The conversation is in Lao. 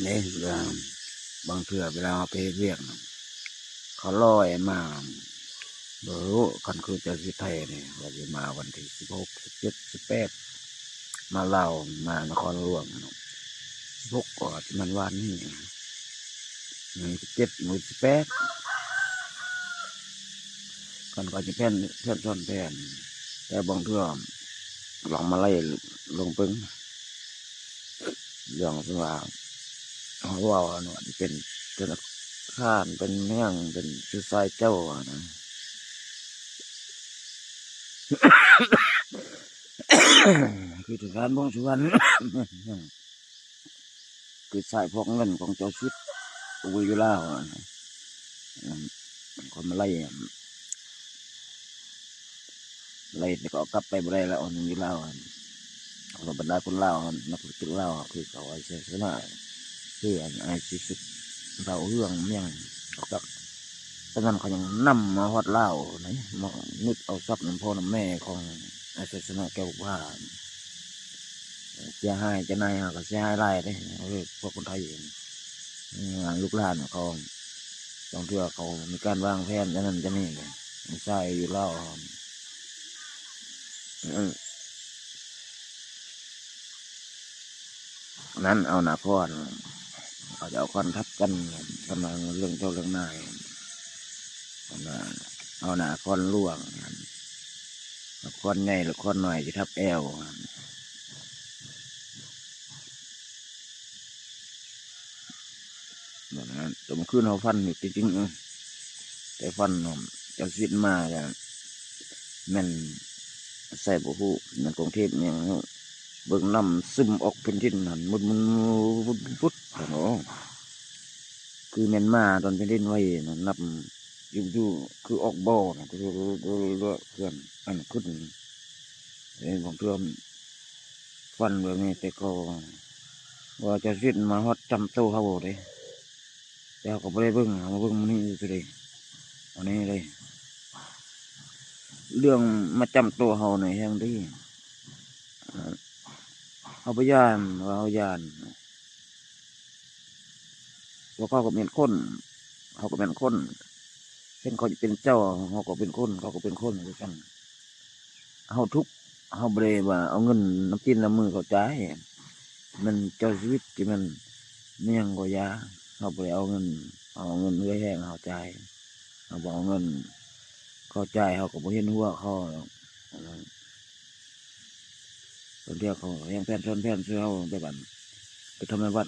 ເດ້ ບາງເທື່ອເວລາເຮົາໄປເຮັດວຽກນະ ເຂົາລອຍມາ ບໍ່ຮູ້ ຄັນຄືເຈົ້າຊິໄທນີ້ ວ່າຊິມາວັນທີສິບຫົກ ສິບເຈັດ ສິບແປດ ມາລາວ ມານະຄອນຫຼວງເນາະ ສິບຫົກ ກໍຊິແມ່ນວານນີ້ ມື້ສິບເຈັດ ມື້ສິບແປດ ຄັນເຂົາຊິແພນ ແພນຊ້ອນແພນ ແຕ່ບາງເທື່ອລອງມາໄລ່ເບິ່ງ ເລື່ອງທີ່ວ່າເຮົາເວົ້າເນາະ ທີ່ເປັນທະນາຄານ ເປັນຫຍັງ ເປັນຊື່ຊາຍເຈົ້າຫັ້ນນະ ຄືທະນາຄານພວງສຸວັນ ຄືສາຍພວກເງິນຂອງເຈົ້າສິດ ໂອ້ຍ ຢູ່ລາວຫັ້ນນະ ເຂົາມາໄລ່ ໄລ່ແລ້ວກໍເອົາກັບໄປບໍ່ໄດ້ແລ້ວ ອັນນີ້ລາວ ເພາະວ່າບັນດາຄົນລາວ ນັກທຸລະກິດລາວ ຄືເຂົາໄອ້ໄຊຊະນະ ຄືອັນອ້າຍຊິສຸດ ດາວເຮືອງ ແມ່ນເຂົາກັບ ຕອນນັ້ນເຂົາຍັງນຳມາຮອດລາວໃດ ມາຍຶດເອົາຊັບນຳພໍ່ນຳແມ່ຂອງອ້າຍໄຊຊະນະ ແກ້ວບຸບຜາ ເສຍຫາຍ ເຈົ້ານາຍເຮົາກໍເສຍຫາຍຫຼາຍເດ້ ເອີ ພວກຄົນໄທເອງ ອາ ລູກຫຼານເຂົາ ບາງເທື່ອເຂົາມີການວາງແຜນ ຈາກນັ້ນຈາກນີ້ເດ້ ໃຊ້ຢູ່ລາວ ເອີ ນັ້ນເອົານະຄອນ ເຂົາຈະເອົາຄອນທັບກັນ ຄັນວ່າເລື່ອງເຈົ້າເລື່ອງນາຍ ຄັນວ່າເອົານະຄອນຫຼວງ ນະຄອນໃຫຍ່ ນະຄອນນ້ອຍຊິທັບແອວ. ແບບນັ້ນ ແຕ່ມື້ຄືນເຮົາຝັນຢູ່ ຈິງໆ ເອີ ແຕ່ຝັນເນາະ ເຈົ້າຊີວິດມາກະແມ່ນໃສບໍ່ຮູ້ ແມ່ນກົງເທບແມ່ນຫຍັງ ເບິ່ງນ້ຳຊຶມອອກແຜ່ນດິນຫັ້ນ ປຸດໆໆ ຫັ້ນ ໂອ້ ຄືແມ່ນມາຕອນແຜ່ນດິນໄຫວນະ ນັບຢູ່ໆ ຄືອອກບໍ່ນະ ເຄື່ອນອັນຂຶ້ນ ເອີ ບາງເທື່ອ ຝັນແບບນີ້ແຕ່ເກົ່າ ວ່າເຈົ້າສິມາຮອດຈຳໂຕເຮົາເດ້ ແຕ່ເຮົາກໍບໍ່ໄດ້ເບິ່ງ ເຮົາມາເບິ່ງມື້ນີ້ຊື່ເດ້ ອັນນີ້ເດ້ ເລື່ອງມາຈຳໂຕເຮົານີ້ແຮງເດ້ ເຮົາບໍ່ຢ້ານວ່າເຮົາຢ້ານ ພວກເຂົາກໍແມ່ນຄົນ ເຮົາກໍແມ່ນຄົນ ເຫັນເຂົາເປັນເຈົ້າ ເຮົາກໍເປັນຄົນ ເຂົາກໍເປັນຄົນຄືກັນ ເຮົາທຸກ ເຮົາບໍ່ໄດ້ວ່າເອົາເງິນນ້ຳຕີນນ້ຳມືເຂົາຈ່າຍ ແມ່ນເຈົ້າຊີວິດ ຊິແມ່ນແມ່ນຫຍັງກໍຢ່າ ເຮົາບໍ່ໄດ້ເອົາເງິນ ເຮົາເອົາເງິນເຫື່ອແຮງເຮົາຈ່າຍ ເຮົາບໍ່ເອົາເງິນເຂົາຈ່າຍ ເຮົາກໍບໍ່ເຫັນຫົວເຂົາດອກ ບາງເທື່ອເຂົາແຮງແຜນຊ້ອນແຜນໃສ່ເຮົາ ແບບອັນ ໄປທຳລາຍວັດ